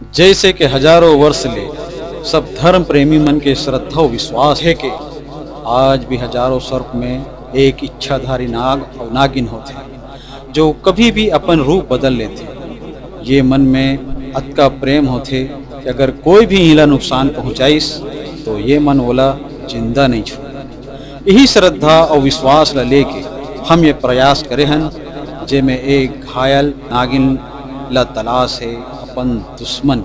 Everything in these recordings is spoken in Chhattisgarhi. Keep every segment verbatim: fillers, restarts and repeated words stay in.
जैसे के हजारों वर्ष ले सब धर्म प्रेमी मन के श्रद्धा अउ विश्वास हे के आज भी हजारों सर्प में एक इच्छाधारी नाग अउ नागिन होथे, जो कभी भी अपन रूप बदल लेथे। ये मन में अतका प्रेम होथे कि अगर कोई भी इला नुकसान पहुंचाइस, तो ये मन ओला जिंदा नहीं छोड़े। यही श्रद्धा अउ विश्वास ला लेके हम ये प्रयास करे हन, जेमे एक घायल नागिन ला तलाश हे अपन दुश्मन।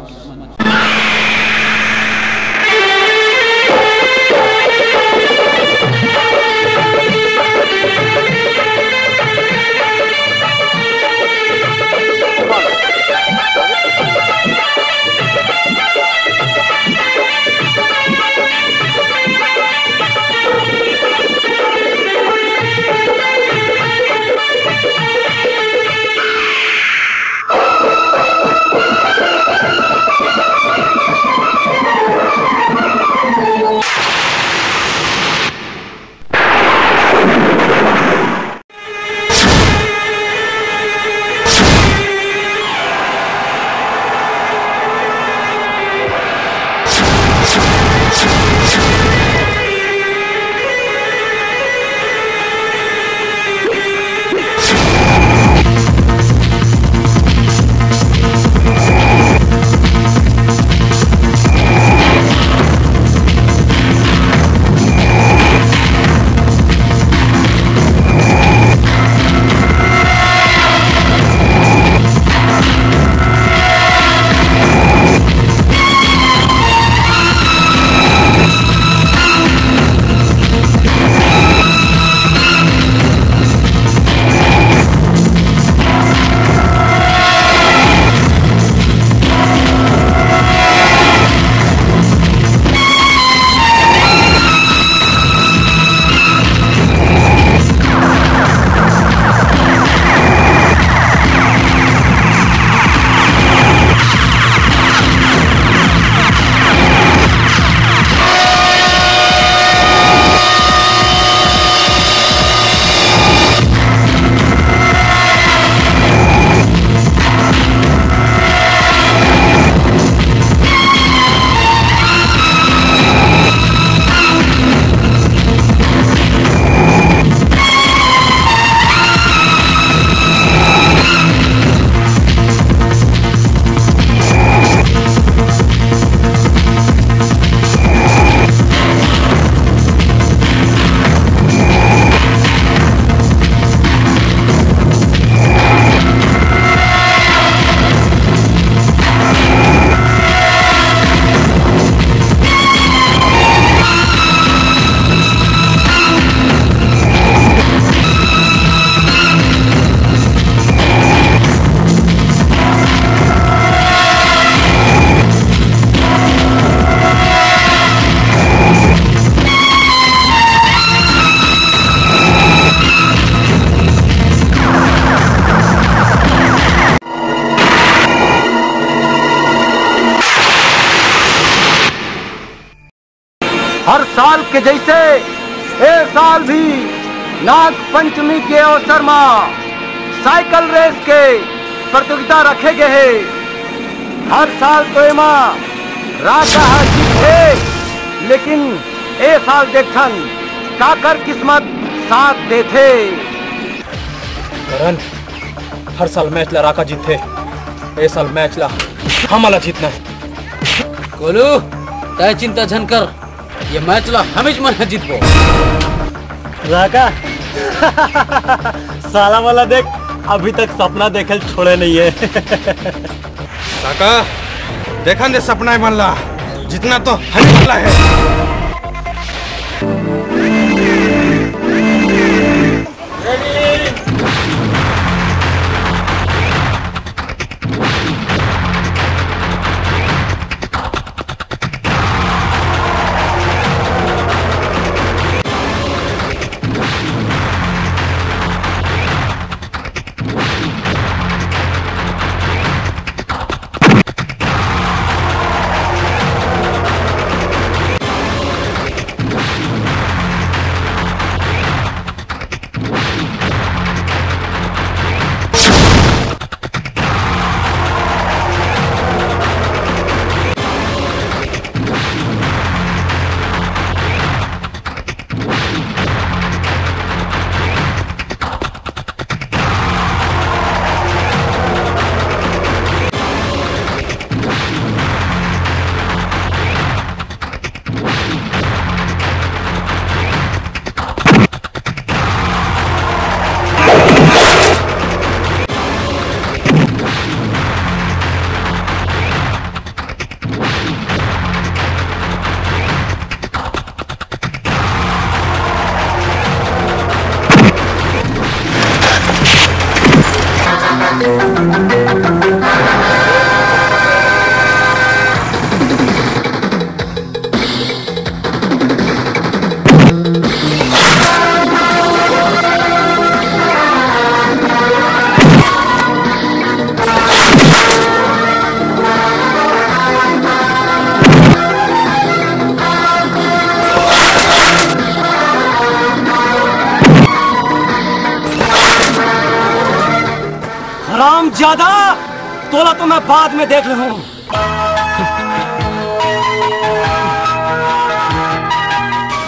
हर साल के जैसे ए साल भी नाग पंचमी के अवसर म साइकिल रेस के प्रतियोगिता रखे गए हे। हर साल तो एमा राजा ह जीतथे, लेकिन ए साल देखथन काकर किस्मत साथ देथे। करण, हर साल मैच ला राका जीतथे, ए साल मैच ला हमला जीतना हे। गोलू, तय चिंता झन कर, ये मैच ला हमीच मन ह जीतबो। राका, साला वाला देख, अभी तक सपना देखल छोड़े नहीं है। काका, देखन दे सपना मन ला, जीतना तो हमीच ला हे। दादा, तोला तो मैं बाद में देख लूँ।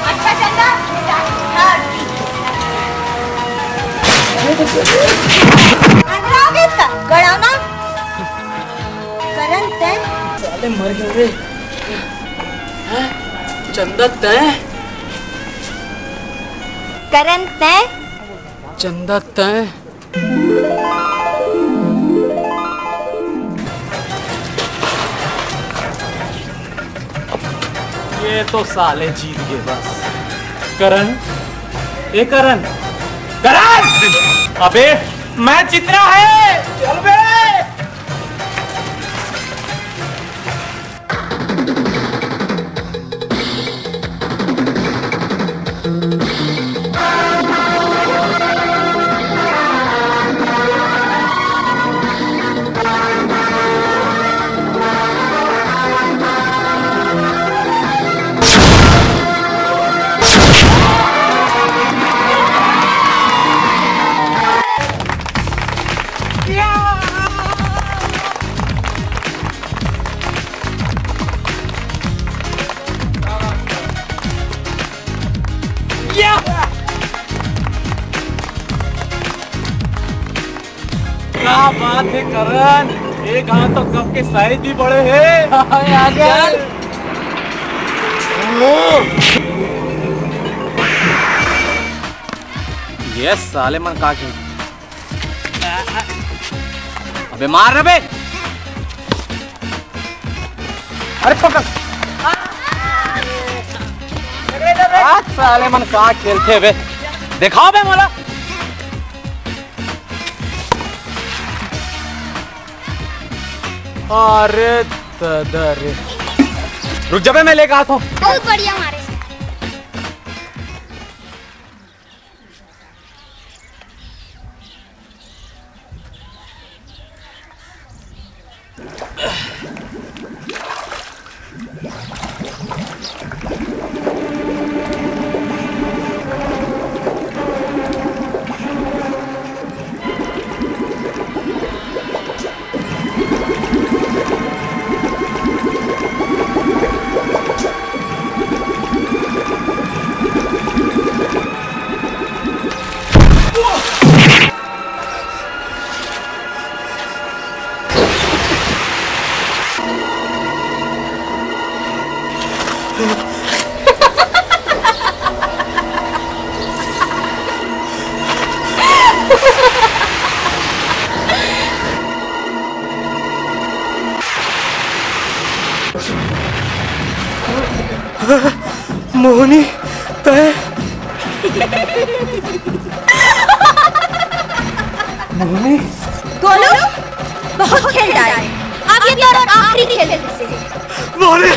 अच्छा चंदा, अंधरा हो गया इसका, गड़ाओ ना। करण तैं? साले मर गए रे। हैं? चंदा तैं? करण तैं? चंदा तैं? ये तो साले जीत गए बस। करण, ए करण, करण! अबे, मैच जीतना है, चल बे। क्या बात है करण, एक हाथ तो कप के साइज भी बड़े हैं। यार, यार। ये साले मन का खेल, अबे मार रे बे। अरे पकड़। आज साले मन का खेलथे बे, दिखाओ बे मोला। अरे दादा रे, रुक जा बे, मैं लेके आता हूँ। बहुत बढ़िया मारे। मोहनी, तय। मोहनी। गोलू, बहुत खेल डाले। अब ये तोर आखिरी खेल से। मोहनी।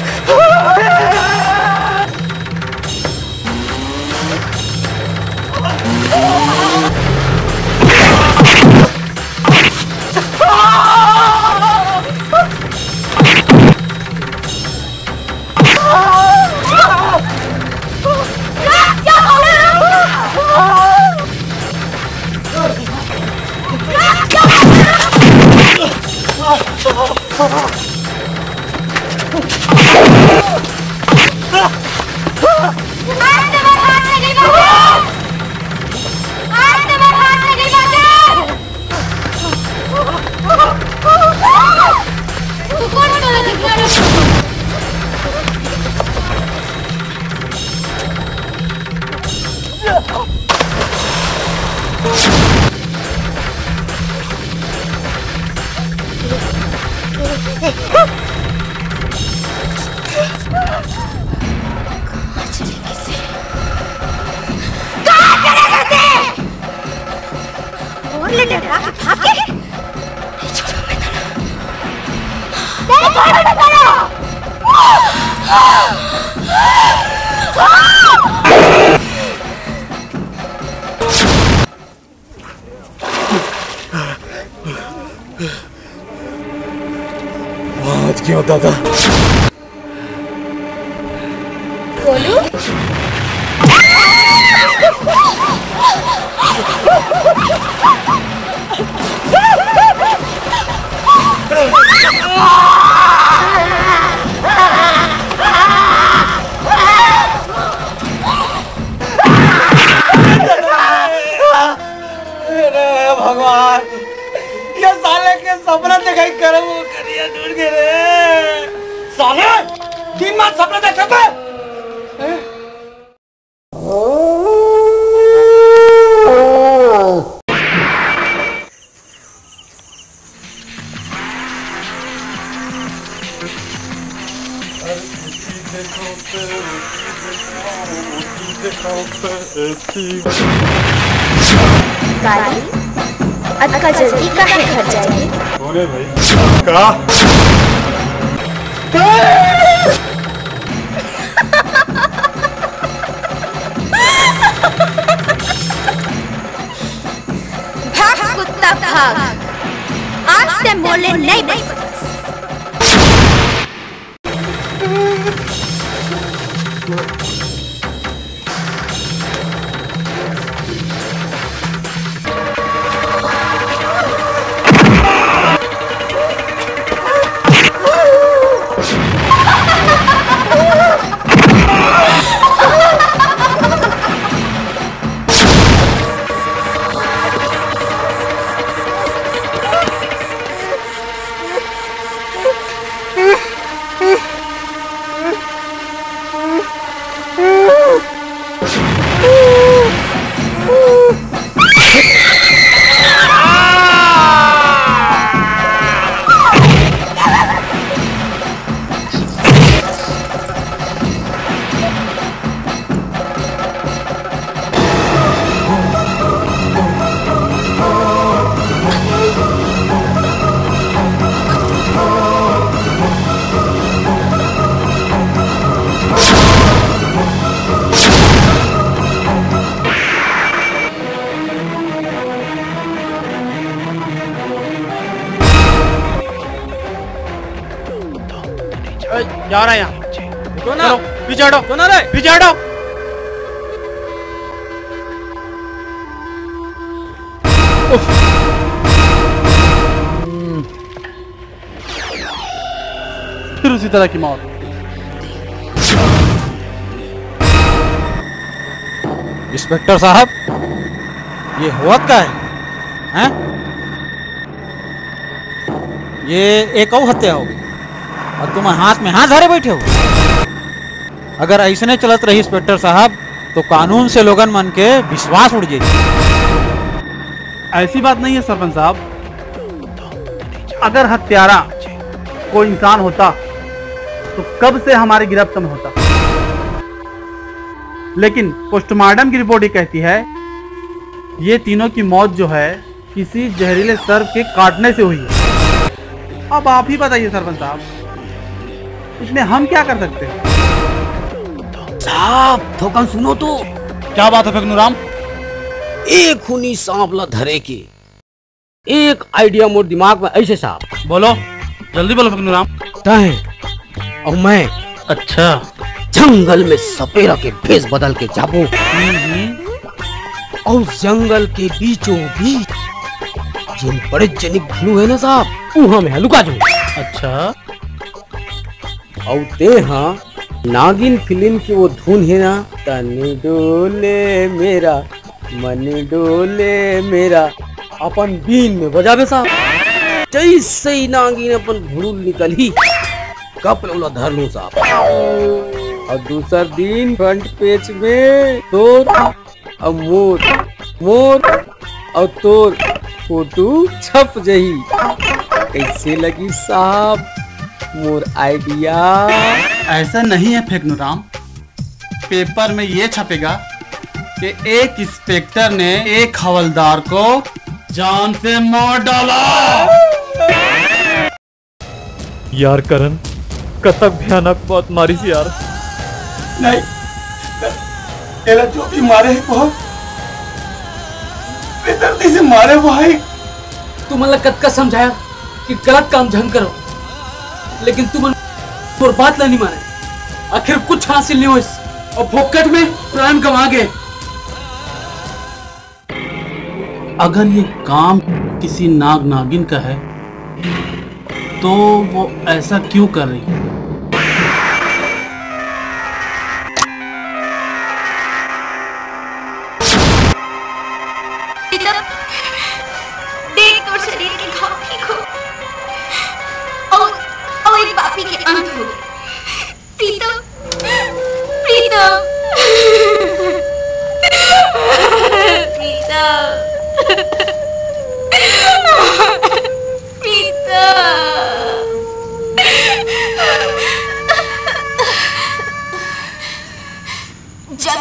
कहाँ चले गए थे? और ले डरा के भाग गए। नहीं छोड़ूंगा मैं तो। नहीं छोड़ूंगा मैं तो। आज क्यों दादा? गोलू? अरे, दिन मा सपना देखत हे? काली, अतका जल्दी काहे घर जाही? कौन है भाई? का? भाग कुत्ता भाग, आज ते मोले नहीं बच सकस। ए, जा रहा है यहाँ। रुको ना। चलो, पीछे हटो। रुको ना रे। पीछे हटो। उफ। हम्म। फिर उसी तरह की मौत। इंस्पेक्टर साहब, ये होवत का है? हैं? ये एक अउ हत्या हो गई और तुम हाथ में हाथ धरे बैठे हो। अगर ऐसने चलत रही इंस्पेक्टर साहब, तो कानून से लोगन मन के विश्वास उठ जाई। ऐसी बात नहीं है सरपंच साहब, अगर हत्यारा कोई इंसान होता तो कब से हमारी गिरफ्त में होता। लेकिन पोस्टमार्टम की रिपोर्ट ये कहती है, ये तीनों की मौत जो है किसी जहरीले सर्प के काटने से हुई है। अब आप ही बताइए सरपंच साहब, इसमें हम क्या कर सकते हैं? साहब, थोकन सुनो तो। क्या बात है फेकनू राम? एक खूनी सांप ला धरे के एक आइडिया मोर दिमाग में ऐसे साहब। बोलो, जल्दी बोलो फेकनू राम। तय और मैं अच्छा। जंगल में सपेरा के भेष बदल के जाबो हम्म। और जंगल के बीचों बीच जिन बड़े जनिक घुड़ू है ना साहब, वहां में लुका जाऊं। अच्छा। और ते हाँ नागिन फिल्म की वो धुन है ना, तन डोले मेरा, मन डोले मेरा, अपन बीन में बजाबे साहब। जैसे ही नागिन अपन घुड़ुल निकलही, कपड़ा ला धर लूं साहब। और दूसर दिन फ्रंट पेज में तोर अउ मोर, मोर अउ तोर फोटो छप जही। कैसे लगी साहब मोर आइडिया? ऐसा नहीं है फेकनू राम, पेपर में ये छपेगा कि एक इंस्पेक्टर ने एक हवलदार को जान से मार डाला। यार करण, कतक भयानक मौत मारिस यार। नहीं, एला जो भी मारे हे, वो बेदर्दी से मारे, भाई। तुमन ला कतका समझाया कि गलत काम झन करो, लेकिन तुमन मोर बात ला नहीं माने। आखिर कुछ हासिल नहीं होइस और फोकट में प्राण गंवा गए। अगर ये काम किसी नाग नागिन का है, तो वो ऐसा क्यों कर रही है? देख, तोर शरीर के घाव ठीक हो और, और एक पापी के अंत हो।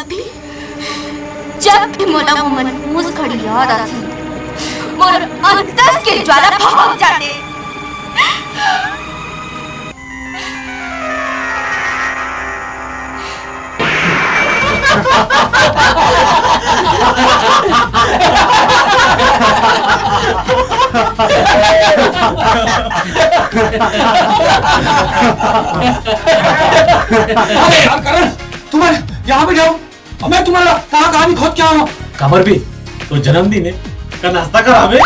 भी, जब भी मोला वो मनहूस घड़ी याद आथे, मोर अंतस के ज्वाला भड़क जाथे। अरे यार करण, तुम यहाँ पे जाओ। अबे तुम्हारा कहाँ कहानी खोद के आवा। काबर भी तो जन्मदिन है, का नाश्ता करावे।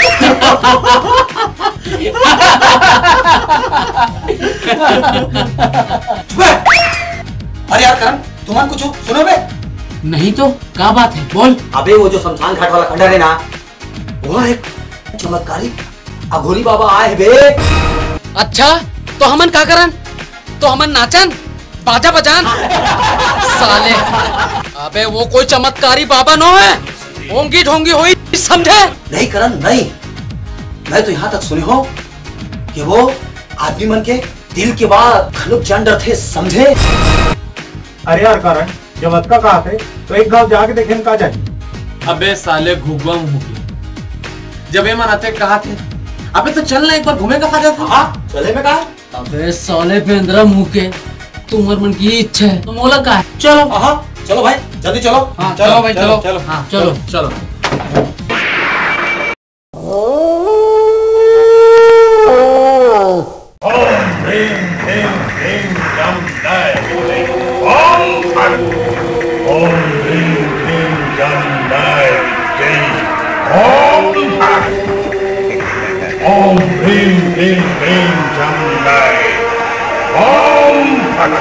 चुप है। अरे यार करण, तुमन कुछ सुनो बे। नहीं तो का बात है, बोल। अबे वो जो शमशान घाट वाला खंडर है ना, वहाँ एक चमत्कारी अघोरी बाबा आए हैं बे। अच्छा, तो हमन का करन? तो हमन नाचन, बाजा बजान। साले, अबे वो कोई चमत्कारी बाबा नो है, ओंगी ढोंगी होई, समझे? नहीं करण, नहीं। मैं तो यहाँ तक सुने हो कि वो आदमी मन के दिल के बात घलो जान डरथे, समझे? अरे यार करण, जब अतका कहा थे तो एक गांव जाके देखे न का जानी। अबे साले घुघुआ मुंह के, जब ये मन अतेक कहा थे, अबे तो चल ना एक बार घूमे का खा जाता। हाँ, चले में का? अबे साले बेंदरा मुंह के, तुम्हर मन की इच्छा है तो मोला का है? चलो। हाँ, चलो भाई, जल्दी चलो। हाँ, चलो भाई, चलो। चलो। हाँ, चलो। चलो। ओम ह्रीं ह्रीं ह्रीं जम जय विजय। ओम फट। ओम ह्रीं ह्रीं जम जय विजय। ओम फट। ओम ह्रीं ह्रीं ह्रीं जम जय। ओम फट।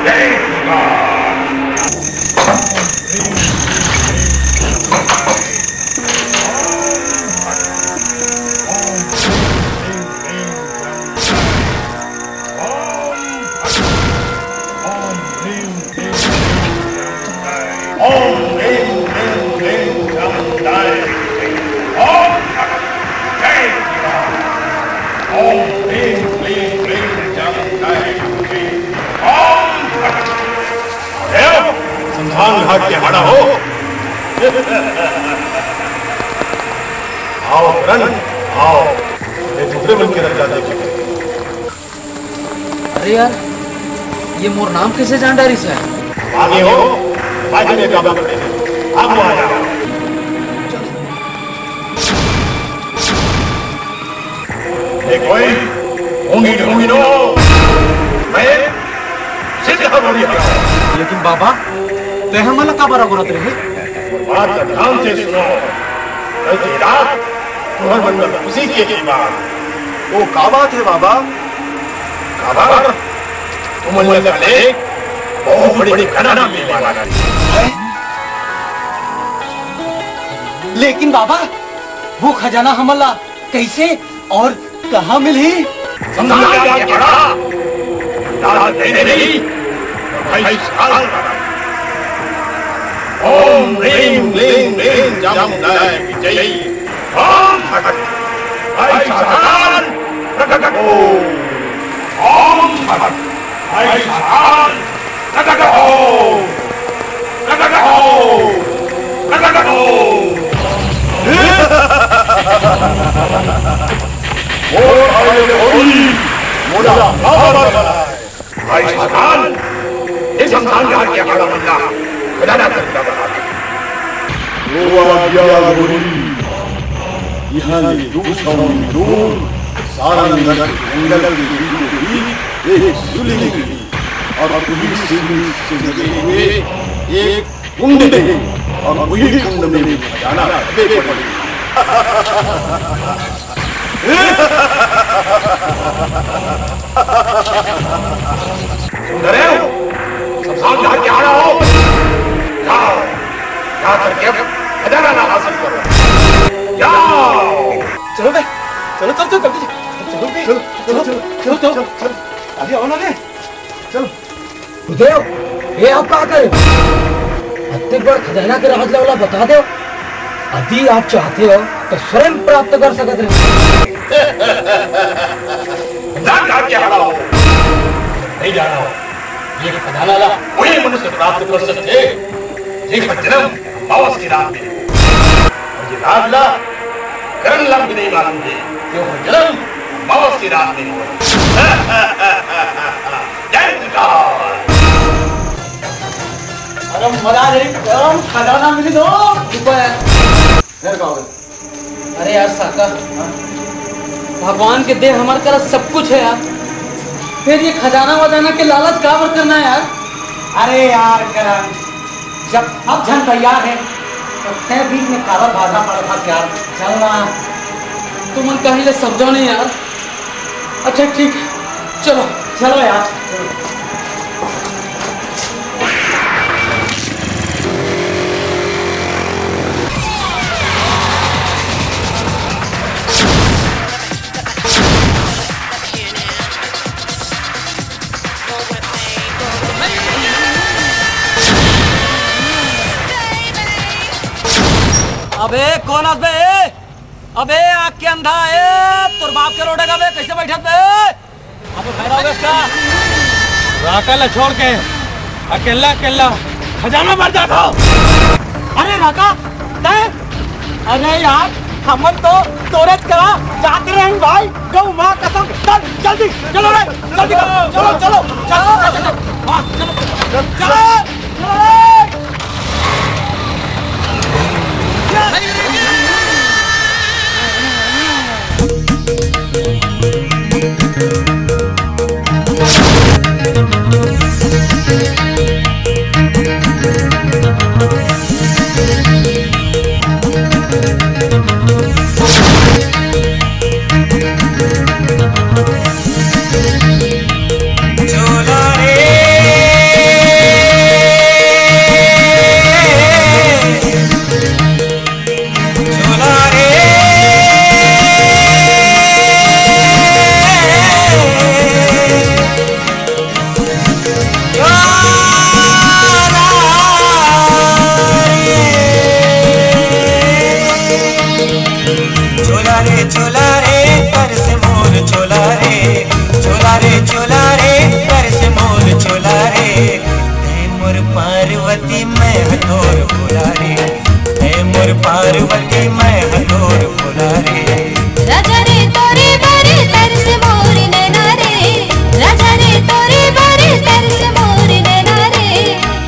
जय शिवा। शमशान घाट के हाड़ा हो। आओ करण, आओ। ये दूसरे मन के रख जाते। अरे यार, ये मोर नाम कैसे जान डारी से? आगे हो, बाजू में काबू पड़े। अब वो आ जाओ। ये कोई ऊंगी ढूंगी नो। मैं सिद्ध हूँ। लेकिन बाबा, ते हमला काबर अगोरत रहे? बात ध्यान से सुनो। कल की रात तुम्हारे मन में खुशी की थी बात। वो का बात है बाबा? खबर? तुम मन में कल एक बहुत बड़ी घटना मिलने वाला है। लेकिन बाबा, वो खजाना हमला कैसे और कहाँ मिलही? समझा क्या बड़ा? दादा दे दे नहीं, तो भाई साल का। ओम ह्रीं ह्रीं ह्रीं चामुंडाय विजयी। ओम फट। भाई साल प्रकट हो। ओम फट। भाई साल प्रकट हो, प्रकट हो, प्रकट हो। मोर अघोरी, मोला काबर बनाए? भाई शमशान, ये शमशान घाट के हाड़ा मन ला खजाना धंधा बना दे। वो आ गया अघोरी। यहाँ ले दो सौ मील दूर सारंगढ़ जंगल के बीचों बीच एक शिवलिंग है। और उही शिवलिंग से निकले हुए एक कुंड है और उही कुंड में खजाना दबे पड़े। सुन रहे हो? शमशान घाट के हाड़ा हो। जाओ, जाकर के खजाना हासिल करो। जाओ। चलो बे, चलो, चलो, चलो, जल्दी चलो। चलो बे, चलो, चलो, चलो, चलो, चलो, चलो। अरे आओ ना बे। चलो। गुरुदेव, ये आप का करे? अत्ते बड़ खजाना के राज ला ओला बता दो। यदि आप चाहते हो तो स्वयं प्राप्त कर सकते हैं। ना, ना, क्या हो? नहीं जाना हो। ये खजाना ला वही मनुष्य प्राप्त कर सकते हैं एक जन्म अमावस की रात में, और ये रात ला करण ला भी नहीं मालूम है कि वो जन्म अमावस की रात में हुआ। जय प्रकाश। अरे मजा आ जाएगी, गरम खजाना मिली दो, ऊपर है। घर का होगा। अरे यार साका, भगवान के दे हमारे तरफ सब कुछ है यार, फिर ये खजाना वजाना के लालच काबर करना है यार? अरे यार करण, जब सब जन तैयार है तो तय बीच में काबर बाधा पड़ा था यार? चल ना। तुमन कहीं ले समझो नहीं यार। अच्छा ठीक, चलो। चलो यार। अबे कौन आस बे? अबे आँख के अंधा है, तोर बाप के रोड़ेगा बे, कैसे बैठत बे? अबे भैरव बेस का? राका ला छोड़ के अकेला अकेला खजाना भर जाता। अरे राका, तय? अरे यार, हमन तो तोरे करा जाते रहे भाई, गौ माँ कसम। चल जल्दी, चलो रे, जल्दी करो, चलो चलो चलो चलो, हाँ, चलो चलो चलो रे। चोला रे चोला रे, कर से मोर चोला रे, चोला रे चोला रे, कर से मोर चोला रे। तै मोर पार्वती, मैं हथोर भोला रे, तै मोर पार्वती, मैं हथोर भोला रे। राजा रे तोरे बर, तर से मोर नैना रे, राजा रे तोरे बर, तर से मोर नैना रे।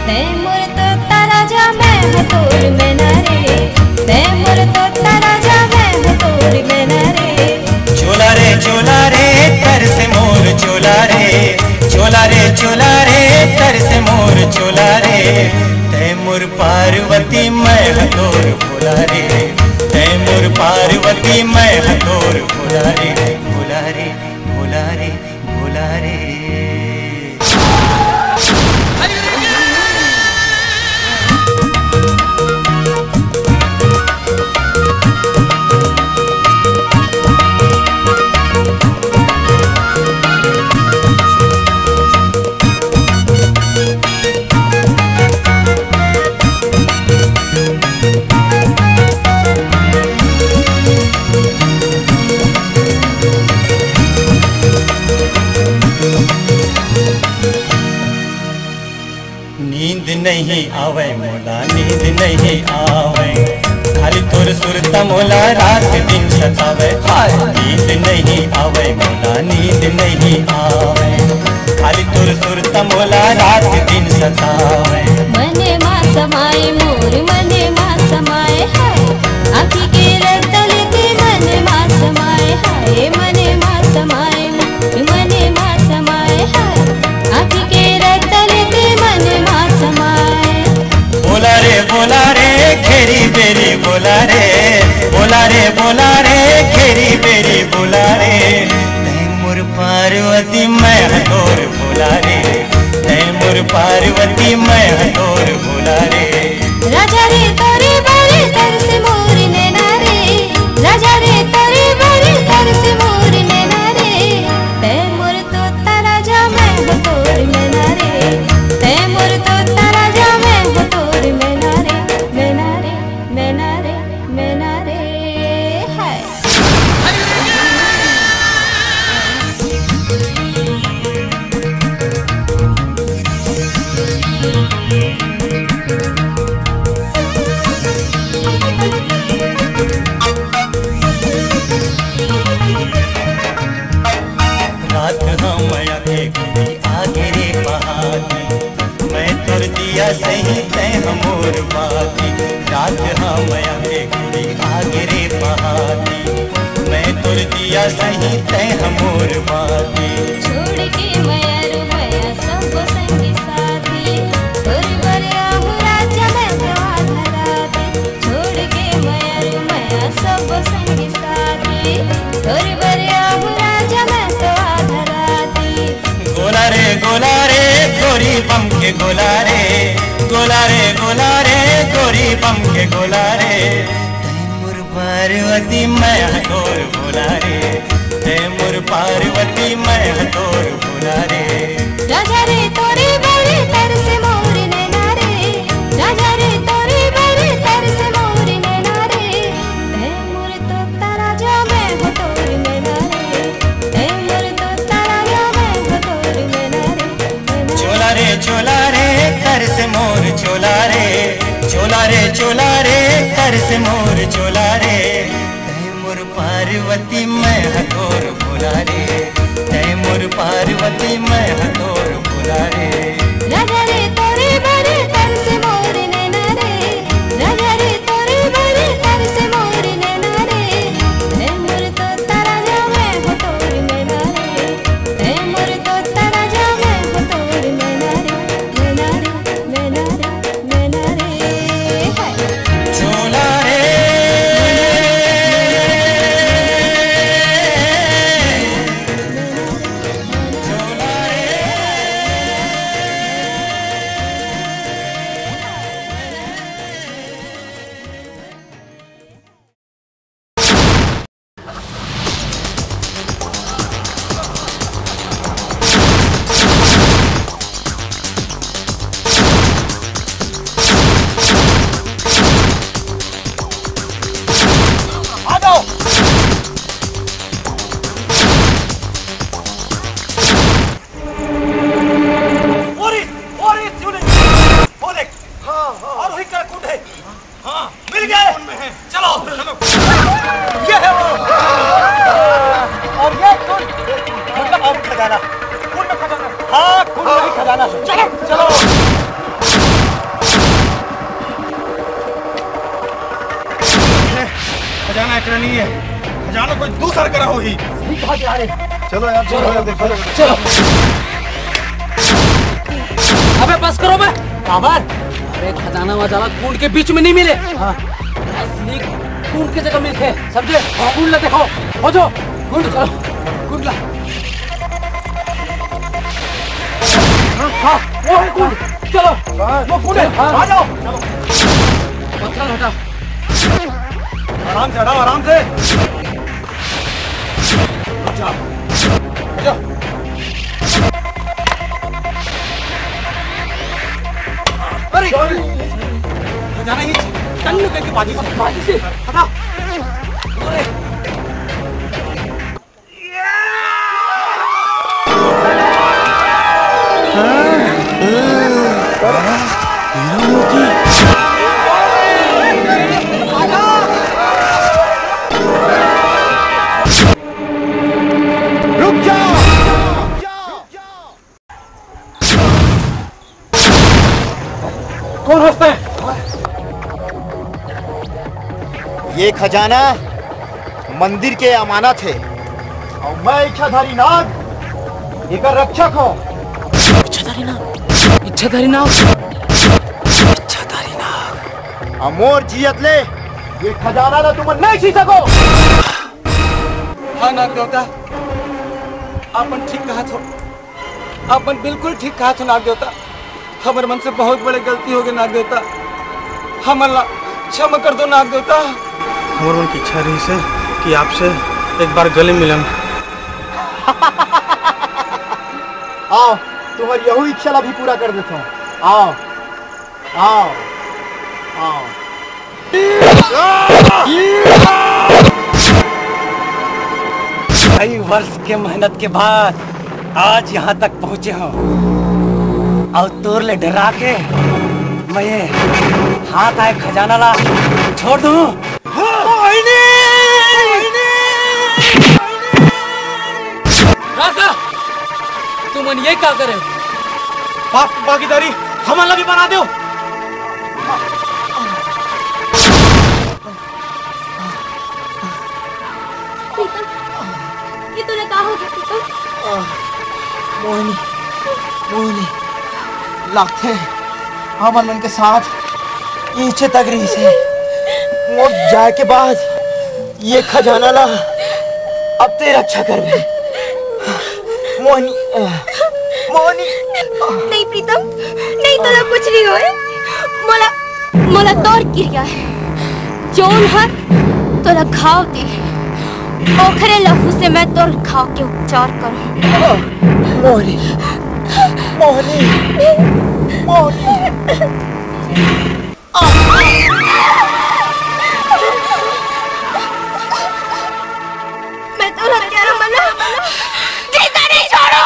तै मोर तोता राजा, मैं हथोर मैना रे, तै मोर तोता राजा, मैं हथोर मैना रे। चोला रे चोला रे, तर से मोर चोला रे, चोला रे चोला रे, तर से मोर चोला रे। तै मोर पार्वती, मैं हथोर भोला रे, तै मोर पार्वती, मैं हथोर भोला रे, भोला रे, भोला रे, भोला रे। नींद नहीं आवै मोला, नींद नहीं आवै, खाली तोर सुरता मोला रात दिन सतावै। हाय, नींद नहीं आवै मोला, नींद नहीं आवै, खाली तोर सुरता मोला रात दिन सतावै। मने मा समाए मोर, मने मा समाए हाय, आँखी के रतल के मने मा समाए हाय, मने मा समाए मोर, मने मा समाए हाय, आँखी के रतल के मने मा समाए। बोला रे बोला रे, घेरी बेरी बोला रे, बोला रे बोला रे, घेरी बेरी बोला रे। तै मोर पार्वती, मैं हथोर भोला रे, तै मोर पार्वती, मैं हथोर भोला रे। राजा रे तोरे बर, तर से मोर नैना रे, राजा रे तोरे बर, तर से मोर नैना रे। तै मोर तोता राजा, मैं हथोर मैना रे, तै मोर तोता राजा, मैं हथोर मैना रे, मैना रे, मैना रे, मैना रे। हाय। सही तैं ह मोर बाती, रात ह मया के कुड़ी आगे रे पहाती। मैं तोर दिया सही तैं ह मोर बाती। छोड़ के मया रो मया सब संगी साथी, तोर बर आहू राजा मैं तो आधा राती। छोड़ के मया रो मया सब संगी साथी, तोर बर आहू राजा मैं तो आधा राती। गोला रे गोला रे, गोरी बम के गोला रे, गोला रे गोला रे, गोरी बम के गोला रे। तैं मोर पार्वती मैं ह तोर भोला रे, तैं मोर पार्वती मैं ह तोर भोला रे। राजा रे तोरे बर तरसे मोर नैना रे, राजा रे तोरे बर तरसे मोर नैना रे। तैं मोर तोता राजा मैं हो तोर मैना रे, तैं मोर तोता राजा मैं हो तोर मैना रे। चोला रे चोला रे, तरसे मोर चोला रे, चोला रे चोला रे, तरसे मोर चोला रे। तैं मोर पार्वती मैं ह तोर भोला रे, तैं मोर पार्वती मैं ह तोर भोला रे। राजा रे तोरे बर तरसे मोर नैना रे, राजा रे तोरे बर तरसे मोर नैना रे। तैं मोर तोता राजा मैं हो तोर मैना रे, तैं मोर तोता राजा मैं हो तोर मैना रे, मैना रे, मैना रे, मैना रे। हाय। चोला रे। आ जाओ। और इस, और इस, वो देख। हाँ, हाँ। और वही कलाकुंड है। हाँ, मिल गए। चलो, चलो। ये है वो। और ये कुंड, मतलब अब खजाना। कुंड खजाना। हाँ, कुंड वही खजाना। चलो, चलो। खजाना एकरा नहीं है। खजाना कोई दूसर करा होही। सही कहा जा रहे। चलो यार, चलो, चलो, देखो। चलो। अबे बस करो बे। काबर? अरे खजाना वजाना कुंड के बीच में नहीं मिले। हाँ। असली कुंड के जगह मिलते। समझे? कुंड ला देखो। हो जो। कुंड चलो। कुंड ला। हाँ, वो है कुंड। चलो। वो कुंड है। हाँ। आ जाओ। पत्थर हटा। आराम से हटाओ, आराम से। रुक जा। हट जा। अरे, खजाना ही टन करके बाजी से, बाजी से हटा। अरे। रुक जा। कौन हंसता है? ये खजाना मंदिर के अमानत है और मैं इच्छाधारी नाग एकर रक्षक हूँ। इच्छाधारी नाग, इच्छाधारी नाग, इच्छाधारी नाग। अमोर जियत ले ये खजाना ला तुमन नहीं छीन सको। हाँ नाग देवता, आपन ठीक कहा थो। आपन बिल्कुल ठीक कहा थो नाग देवता, हमर मन से बहुत बड़े गलती हो गए नाग देवता, हमन ला क्षमा कर दो नाग देवता। हमर मन की इच्छा रहिस हे कि आपसे एक बार गले मिलन। आओ, तुम्हारी यहू इच्छा ला भी पूरा कर देता हूँ। आओ, आओ, आओ। कई वर्ष के मेहनत के बाद आज यहाँ तक पहुँचे हूँ और तोर ले डरा के मैं ये हाथ आए खजाना ला छोड़ दूँ। राजा, तुमन ये का करे? पाप भागीदारी हमन ला भी बना दो। प्रीतम, ये तोला का हो गया प्रीतम? मोहिनी, मोहिनी, लागथे हमन मन के साथ इचे तक रहिस हे। मोर जाए के बाद ये खजाना ला अब ते रक्षा करबे। मोहिनी, मोहिनी। नहीं प्रीतम, नहीं, तोला कुछ नहीं होए। मोला, मोला तोर किरिया हे, जौन हर तोला घाव दे, ओखरे लहू से मैं तोर घाव के उपचार करूं। मोहिनी, मोहिनी, मोहिनी। मैं तो हत्यारा बना, जिंदा नहीं छोड़ू।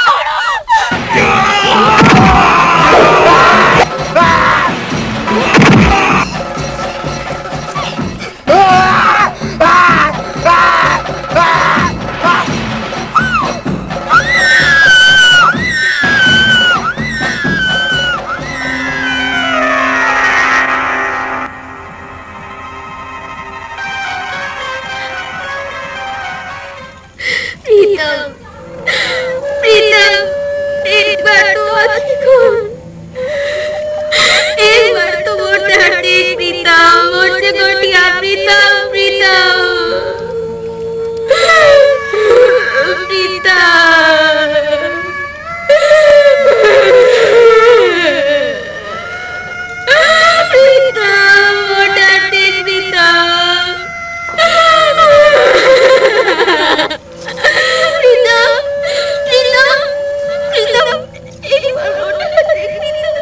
प्रीतम, प्रीतम, एक बार तो आँखी खोल। एक बार तो मोर धरती प्रीतम, मोर से गोठिया प्रीतम, प्रीतम, प्रीतम। प्रीतम, मोर धरती प्रीतम। प्रीतम, प्रीतम, प्रीतम, एक बार लौट आ जा, प्रीतम।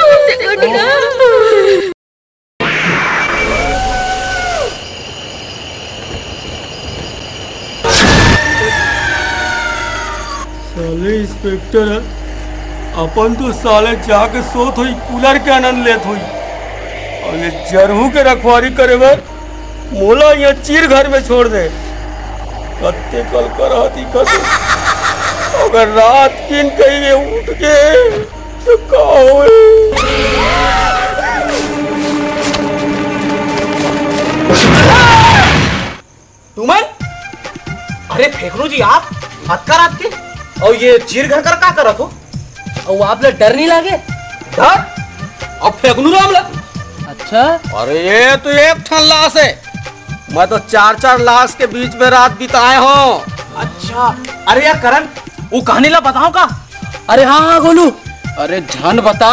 मुझसे कट गया। साले इंस्पेक्टर है, अपन तो साले जाके सोत होई, कूलर के आनंद लेत होई, और ये जरहू के रखवारी करे बर मोला यहाँ चीर घर में छोड़ दे। कत्ते कल कर दिखत हे। अगर रात किन कहीं में उठ के तो का होई? तुमन? अरे फेकनू जी, आप अतका रात के और ये चीर घर कर का करत हो? अउ आप ला डर नहीं लागे? डर? अब फेंकनू राम ला। अच्छा। अरे ये तो एक ठन लाश है, मैं तो चार चार लाश के बीच में रात बिताए हो। अच्छा। अरे यार करण, वो कहानी ला बताओ का? अरे हाँ हाँ गोलू, अरे झन बता,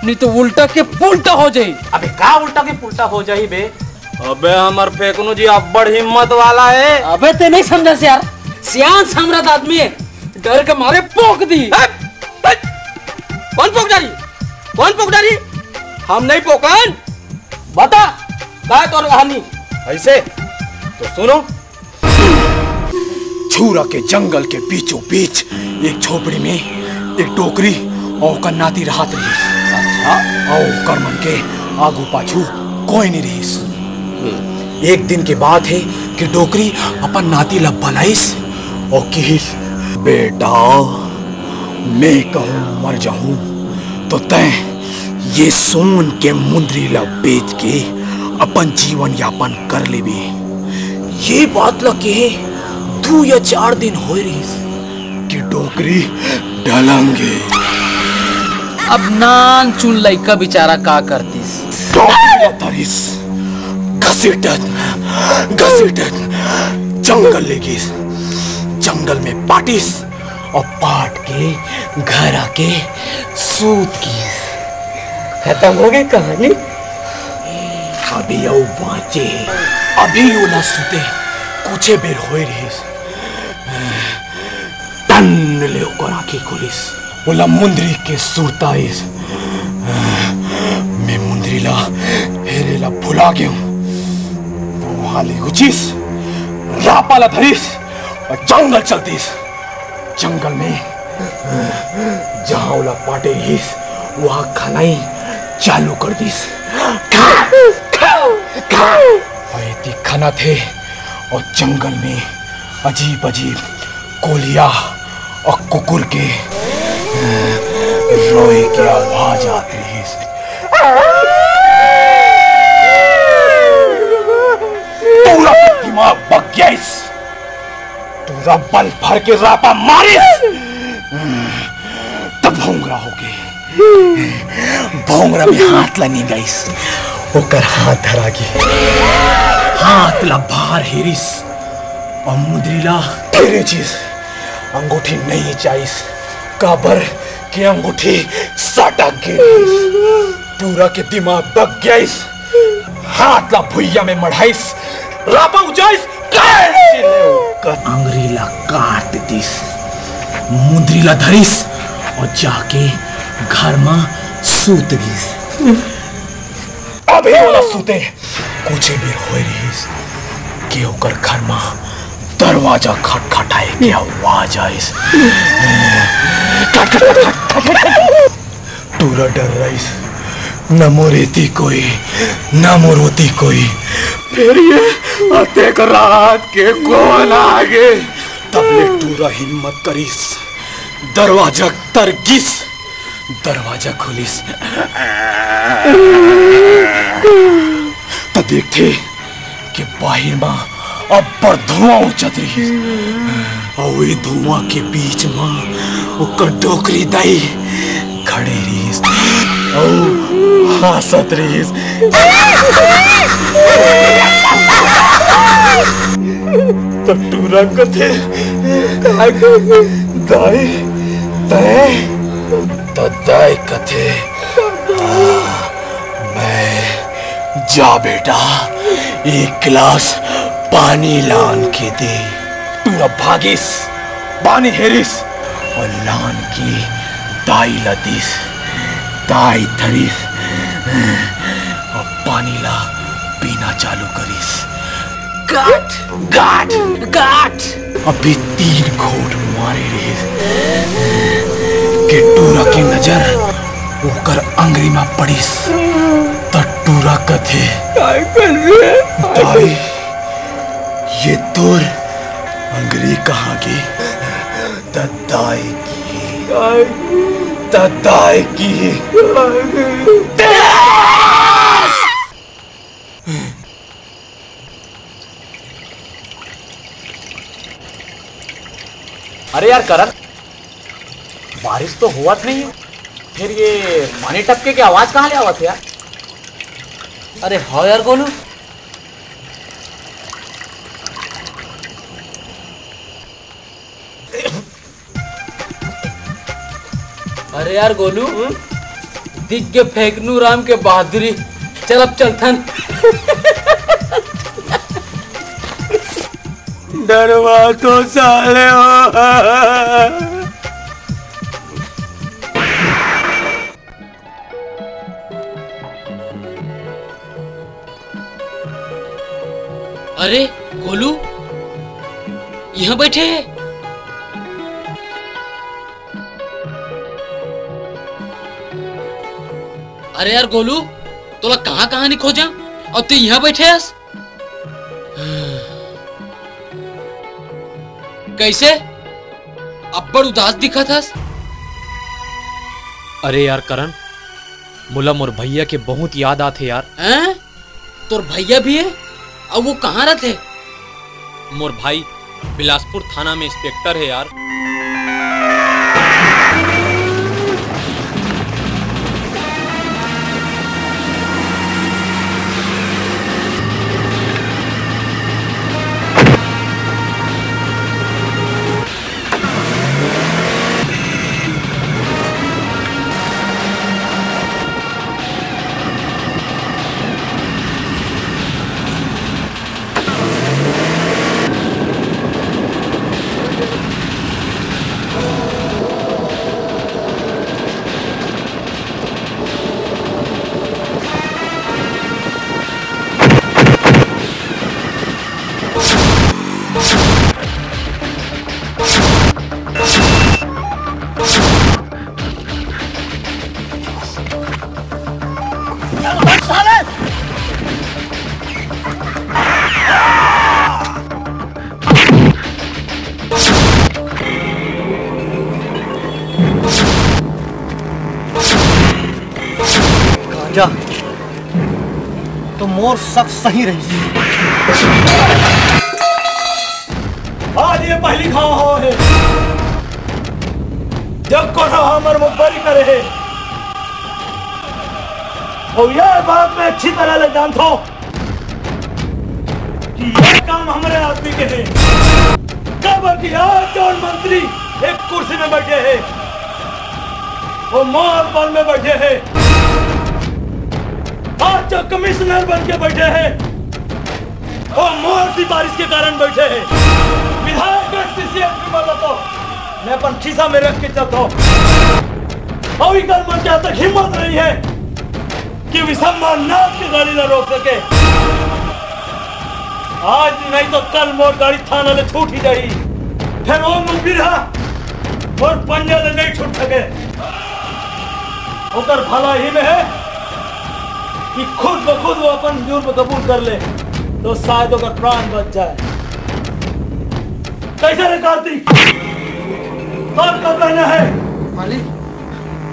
नहीं तो उल्टा के पुल्टा हो जाई। अबे का उल्टा के पुल्टा हो जाई बे? अबे हमर फेकनू जी अब्बड़ हिम्मत वाला है। अबे ते नहीं समझा से यार, सियान समरथ आदमी है, डर के मारे पोक दी। हट! हट! कौन पोक डारी? कौन पोक डारी? हम नहीं पोकन। बता, का है तोर कहानी? ऐसे? तो सुनो। छूरा के जंगल के बीचों बीच एक झोपड़ी में एक डोकरी और ओकर नाती रहत रहिस। अच्छा। और ओकर मन के आगू पाछू कोई नहीं रहिस। हम्म। एक दिन के बात है कि डोकरी अपन नाती ला बलाइस और किहिस, "बेटा, मैं कहूँ मर जाहूँ तो तैं ये सोन के मुंदरी ला बेच के अपन जीवन यापन कर लेबे।" ये बात ला कहे दू या चार दिन होए रहिस कि डोकरी ढलंगे। अब नान चुन लइका बेचारा का करतिस? डोकरी ला धरिस, घसीटत, घसीटत जंगल ले गिस। जंगल में पाटिस और पाट के घर आके सूत गिस। खत्म हो गई कहानी। अभी अउ बाँचे हे। अभी ओला सुते कुछे बेर होए रहिस, टन ले ओकर आँखी खुलिस। ओला मुंदरी के सुरता आइस। मैं मुंदरी ला हेरे ला भुला गेंव। वो हाली उठिस, रापा ला धरिस और जंगल चल दिस। जंगल में जहाँ ओला पाटे रहिस, वहाँ खनाई चालू कर दिस। खा, खा, खा। और एती खनत हे और जंगल में अजीब अजीब कोलिया और कुकुर के रोए के आवाज आत रहिस। रब्बल भर के रापा मारिस, तब भोंगरा होगे। भोंगरा में हाथ ला निंगाइस, ओकर हाथ धरा गे। हाथ ला बाहर हेरिस अउ मुंदरी ला फेरे चिस। अंगूठी नइ चाइस, काबर के अंगूठी सटक गे रिहिस। टूरा के दिमाग बग गइस। हाथ ला भुइया में मढ़ाइस, रापा उजाइस, काट के ले ओकर अंगरी ला काट दिस, मुंदरी ला धरिस अउ जाके घर म सूत गिस। अभी ओला सुते कुछ बेर होय रिहिस कि ओकर घर म दरवाजा खटखटाए के आवाज आइस। खट, खट, खट, खट, खट, खट। टूरा डर्राइस, न मोर एती कोई, न मोर ओती कोई। फेर ये अतेक रात के कोन आगे? तब ले टूरा हिम्मत करिस, दरवाजा तर गिस, दरवाजा खोलिस, त देखथे कि बाहिर म अब्बड़ धुआं उठत रिहिस, अउ ए धुआं के बीच म ओकर डोकरी दाई खड़े रिहिस अउ हांसत रिहिस। त टूरा कथे, "दाई, तैं?" त दाई कथे, "मैं, जा बेटा, एक गिलास पानी लान के दे।" टूरा भागिस, पानी हेरिस अउ लान के दाई ला दिस। दाई धरिस अउ पानी ला पीना चालू करिस। गाट, गाट, गाट। अभी तीन घोट मारे रिहिस के टूरा के नजर ओकर अंगरी म पड़िस। त टूरा कथे, "दाई, ये तोर अंगरी कहाँ गे?" त दाई की, त दाई की। अरे यार करण, बारिश तो होवत नहीं है, फिर ये पानी टपके के आवाज कहाँ ले आवत है यार? अरे हाँ यार गोलू, अरे यार गोलू, हम्म? दिख गे फेंकनू राम के बहादुरी। चल अब चलथन। डरवा तो साले हो। अरे गोलू, यहाँ बैठे है। अरे यार गोलू, तोला कहाँ कहाँ नहीं खोजा और तू यहाँ बैठे हस? कैसे? अब्बड़ उदास दिखत हस। अरे यार करण, मोला मोर भैया के बहुत याद आथे यार। हैं? तोर भैया भी है? अउ वो कहाँ रथे? मोर भाई बिलासपुर थाना में इंस्पेक्टर है यार। गांजा तो मोर शक सही रही। आज ये पहली घाव हो हे, जब कोनो हमर मुखबरी करे हे, अउ ये बात मैं अच्छी तरह ले जानथों कि ये काम हमरे आदमी के हे। काबर कि आज जौन मंत्री एक कुर्सी में बैठे हे, वो मोर बल में बैठे हे। आज जो कमिश्नर बन के बैठे हे, वो मोर सिफारिश के कारण बैठे हे। विधायक, एसपी, सीएम की मदद हो, मैं अपन खिस्सा में रख के चलता हूँ। अउ इकर मन के तक हिम्मत नहीं है कि विसम्मा नाथ के गाड़ी ला रोक सके। आज नहीं तो कल मोर गाड़ी थाना ले छूट ही जाही। फिर वो मुखबिर हा मोर पंजा ले नहीं छूट सके। ओकर भला ही में है कि खुद ब खुद वो अपन जुर्म कबूल कर ले, तो शायद ओकर प्राण बच जाए। कैसे रे कार्तिक, तोर का कहना है? मालिक,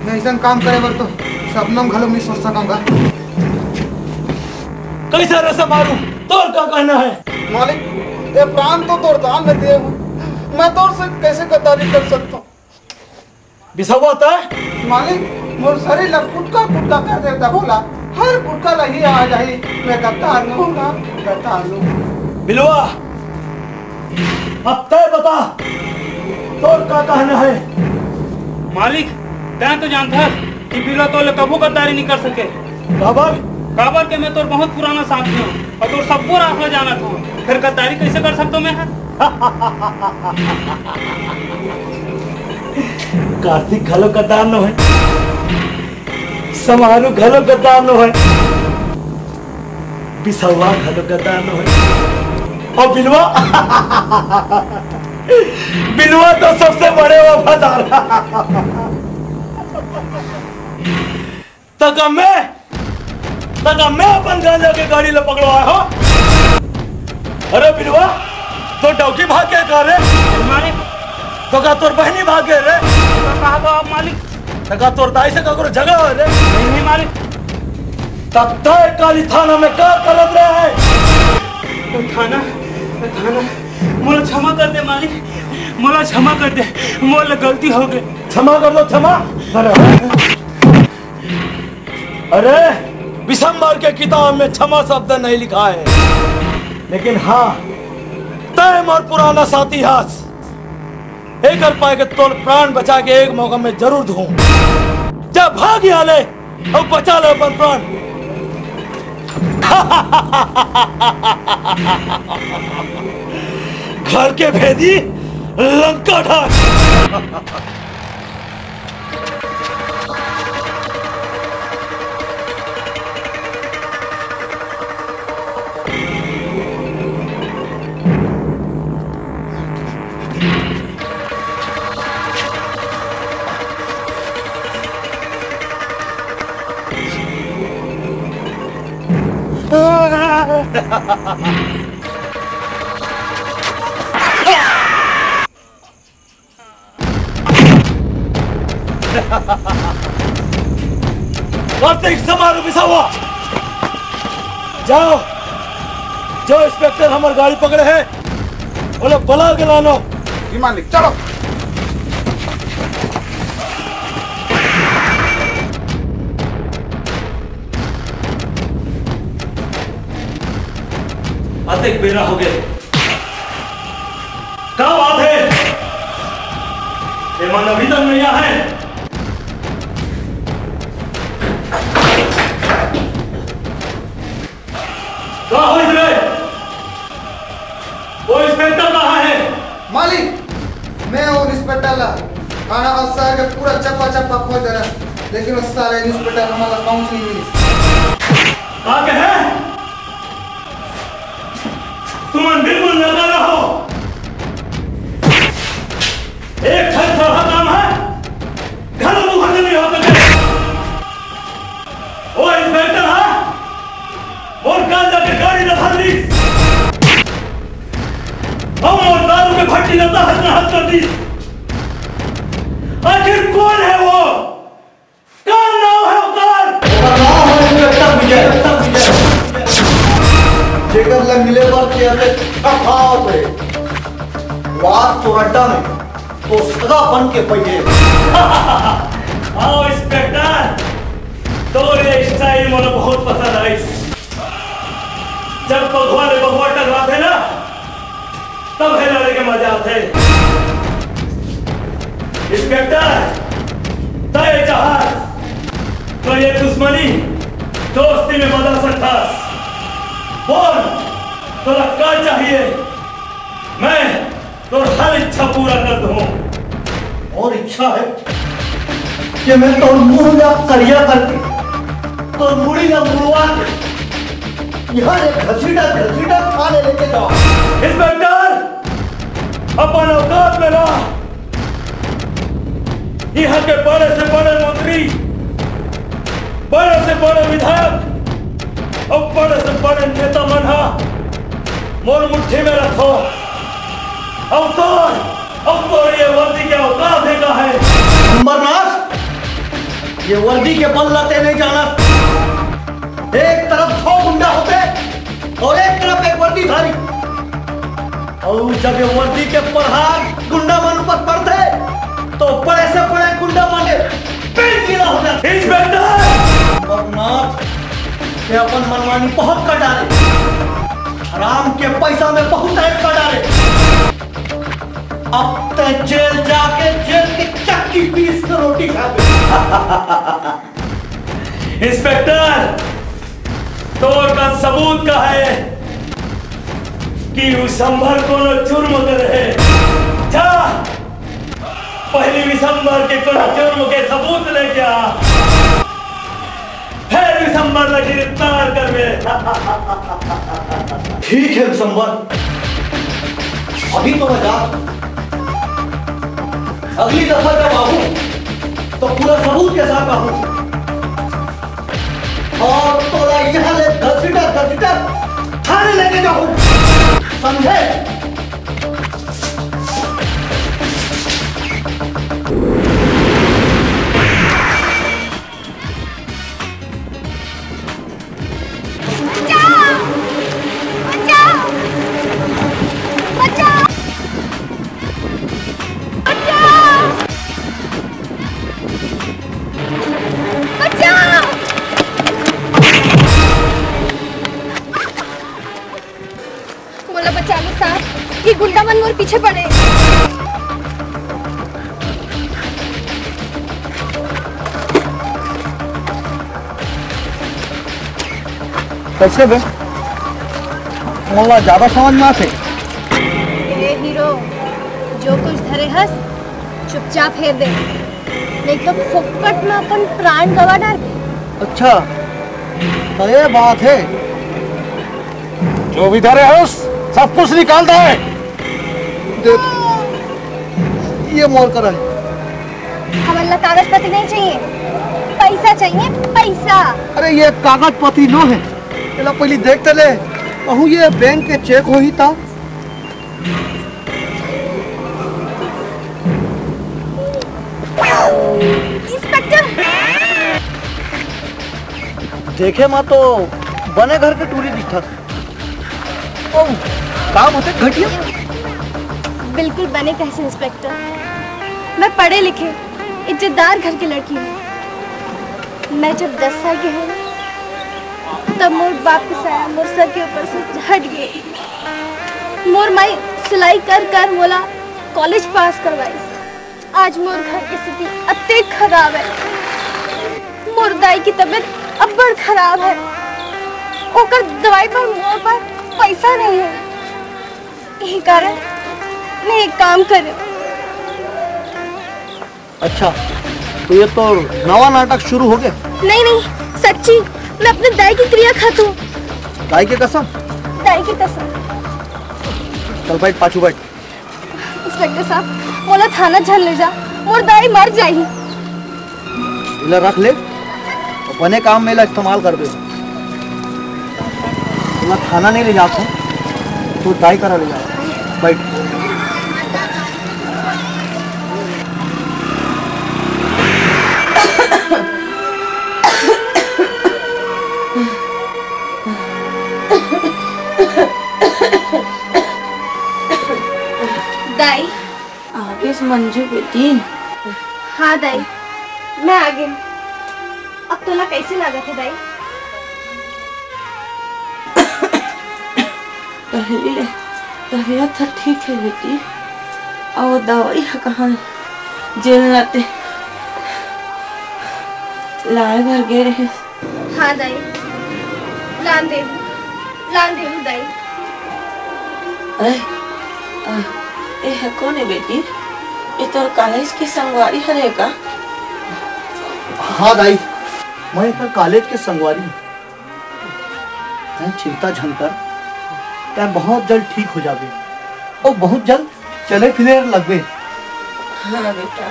मैं ऐसा काम करे बर तो सपना में घलो नहीं सोच सकूंगा। कैसे रे समारू, तोर का कहना है? मालिक, ये प्राण तो तोर दान में दिए हूँ, मैं तोर से कैसे गद्दारी कर सकता हूँ? बिसवा तय? मालिक, मोर शरीर ला कुटका कुटका कर देता होला, हर कुटका ला ही आ जाही। मैं गद्दार नोहूं ना, गद्दार नोहूं। बिलवा, अब तय बता, तोर का कहना है? मालिक, तय तो जानथस कि बिलवा तोर ले कभू गद्दारी नहीं कर सके। काबर? काबर के मैं तोर बहुत पुराना साथी हूँ अउ तोर सब्बो राज ला जानत हूँ, फिर गद्दारी कैसे कर सकता हूँ मैं? कार्तिक घलो गद्दार नोहे, समारू घलो गद्दार नोहे, बिसवा घलो गद्दार नोहे, अउ बिलवा, बिलवा तो सबसे बड़े वफादार। तका मैं, तका मैं अपन गांजा के गाड़ी ला पकड़वाए हो। अरे बिलवा, तोर डौकी भाग गे का रे? मालिक। तका तोर बहिनी भाग गे रे? तो कहा तो आप मालिक। तका तोर दाई से ककरो झगड़ा होय रे? नहीं, नहीं मालिक। तब तय काली थाना में का करत रहे? थाना, थाना, मोला क्षमा कर दे मालिक, मोला क्षमा कर दे, मोला गलती हो गई। क्षमा कर दो, क्षमा। अरे, अरे, विशंबर के किताब में क्षमा शब्द नहीं लिखा है, लेकिन हाँ, तय मोर पुराना साथी हस। एकर पाए के तोर प्राण बचा के एक मौका में जरूर दूं। जा भाग यहाँ ले, अउ बचा ले अपन प्राण। घर के भेदी लंका ढाल। कार्तिक, समारू बिसावा, जाओ, जो इंस्पेक्टर हमर गाड़ी पकड़े हे, ओला बला के लानो। जी मालिक, चलो। अतेक बेरा हो गए, का बात है? ये मन अभी तक नहीं आए। का होइस रे? वो इंस्पेक्टर कहाँ है? मालिक, मैं वो इंस्पेक्टर ला थाना अउ शहर के पूरा चप्पा चप्पा खोज डरेन, लेकिन वो साले इंस्पेक्टर हमला पहुंच नहीं मिलिस। का कहे? तुमन बिल्कुल नकारा हो। एक ठन सभा काम है, घलो तुमन ले नहीं हो सके। ओ इंस्पेक्टर हा, मोर गांजा के गाड़ी ला धर लीस। हम मोर दारू के भट्टी ला तहस नहस कर दीस। आखिर कौन है वो? का नाम है ओकर? ओकर नाम है इंस्पेक्टर विजय। अड्डा में तो सगा बन के बैठे। हाँ इंस्पेक्टर, तोर ये स्टाइल मोला बहुत पसंद आई। जब बघवा ले बघवा टकराथे ना, तब हे लड़े के मजा आथे। इंस्पेक्टर, तय जहाज तो ये दुश्मनी दोस्ती में बदल सकता। बोल, तोला का चाहिए? मैं तोर हर इच्छा पूरा कर दूं। और इच्छा है कि मैं तोर मुंह ला करिया करके, तोर मुड़ी ला मुड़वा के, यहाँ ले घसीटा घसीटा थाने लेके जाओ। इंस्पेक्टर, अपन औकात में रह। यहाँ के बड़े से बड़े मंत्री, बड़े से बड़े विधायक और बड़े से बड़े नेता मन हा मोर मुट्ठी में रखो। अब तोर, अब तोर ये वर्दी के औकात हे का है? अंबरनाथ, ये वर्दी के बल ला ते नहीं जाना। एक तरफ सौ गुंडा होते और एक तरफ एक वर्दीधारी। और जब ये वर्दी के प्रहार गुंडा मन ऊपर पड़ते, तो बड़े से बड़े गुंडा मन के पेट गीला हो जाते। इंस्पेक्टर! अंबरनाथ, ते अपन मनमानी बहुत कर डारे। हराम के पैसा में बहुत ऐश कर डारे। अब ते जेल जाके जेल के चक्की पीस के रोटी खाबे। इंस्पेक्टर, तोर का सबूत का है कि विशंभर कोनो जुर्म करे हे? जा, पहली विशंभर के कोनो जुर्म के सबूत लेके आ, फिर विशंभर ला गिरफ्तार करबे। ठीक है विशंभर, अभी तो मैं जा, अगली दफा जब आऊं तो पूरा सबूत के साथ आऊं। और तोला यहाँ ले घसीटा घसीटा थाने लेके जाऊं, समझे? बचाओ! बचाओ! बचाओ! बचाओ! बचाओ! मोला बचा लो साहब, ये गुंडा मन मोर पीछे पड़े। कैसे बे? मोला ज्यादा समझ में आथे। ए हीरो, जो कुछ धरे हस, चुपचाप हेर दे, नहीं तो फोकट में अपन प्राण गवा डारबे। अच्छा, तो ये बात है। जो भी धरे हस, सब कुछ निकाल दे। देख, ये मोर करा है। हमन ला कागज पत्र नहीं चाहिए, पैसा चाहिए, पैसा। अरे, ये कागज पत्री नो है, एला पहली देख तो ले। कहूँ ये बैंक के चेक होही ता। इंस्पेक्टर! देखे मा तो बने घर के टूरी दिखथस। ओ, का होथे घटिया? बिल्कुल बने कहे इंस्पेक्टर। मैं पढ़े लिखे, इज्जतदार घर के लड़की हूँ। मैं जब दस साल के हूँ, तब मोर बाप के साया मोर सर के ऊपर से हट गए। मोर माई सिलाई कर कर मोला कॉलेज पास करवाई। आज मोर घर के स्थिति अतेक खराब है, मोर दाई की तबीयत अब्बड़ खराब है, ओकर दवाई पर मोर पर पैसा नहीं है। यही कारण मैं एक काम करे। अच्छा, तो ये तो नवा नाटक शुरू हो गया? नहीं, नहीं, सच्ची, मैं अपने दाई की क्रिया खातू। दाई के कसम? दाई की कसम। चल बैठ, पाछू बैठ। इंस्पेक्टर साहब, मोला थाना झन ले जा, मोर दाई मर जाही। इला रख ले, अपने काम में इला इस्तेमाल कर दे। इला थाना नहीं ले जाता, तो दाई करा ले जाता। बैठ। दाई, मंजू बेटी। हाँ दाई, मैं आ गई। अब तोला कैसे लागत है दाई? पहली ले तबीयत ह ठीक है बेटी। अउ दवाई ह कहाँ? जेल लाते लाए बर गे रहे। हाँ दाई, लान दे, लान दे दाई। अरे, आ, ए ह कौन है बेटी? ये तोर कॉलेज के संगवारी हरे का? हाँ दाई, मैं एकर कॉलेज के संगवारी हूँ। तैं चिंता झन कर, तैं बहुत जल्द ठीक हो जाबे और बहुत जल्द चले फिरे लगबे। हाँ बेटा,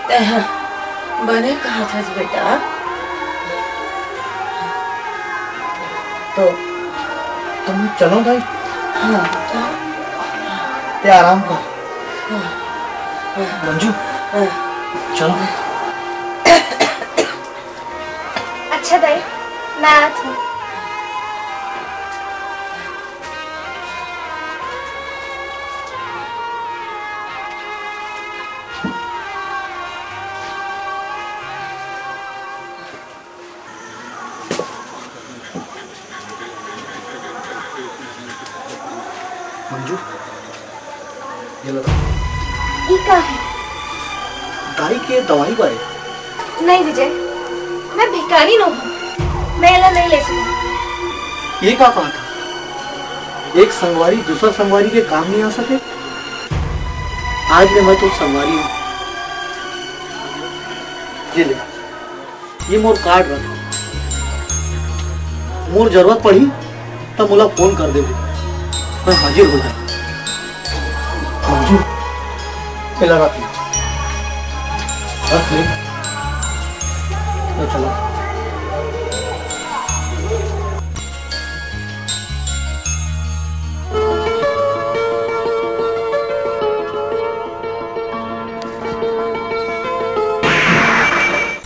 तैं बने कहत हस बेटा। तो तुम चलो भाई। हाँ बेटा। तैं आराम कर। हाँ। मंजू, हाँ। चलो। अच्छा दाई, मैं आत हूँ। मंजू, ये लो। ई का है? दाई के दवाई बारे। नहीं विजय, मैं भिखारी नो हूँ, मैं एला नहीं ले सकूँ। ये का कहा था? एक संगवारी दूसरा संगवारी के काम नहीं आ सके। आज ले मैं तो संगवारी हूँ। ये ले। ये मोर कार्ड रख, मोर जरूरत पड़ी तब मोला फोन कर देबे, मैं हाजिर हो जाऊँ। मंजू, एला रख ले, रख ले, मैं चला।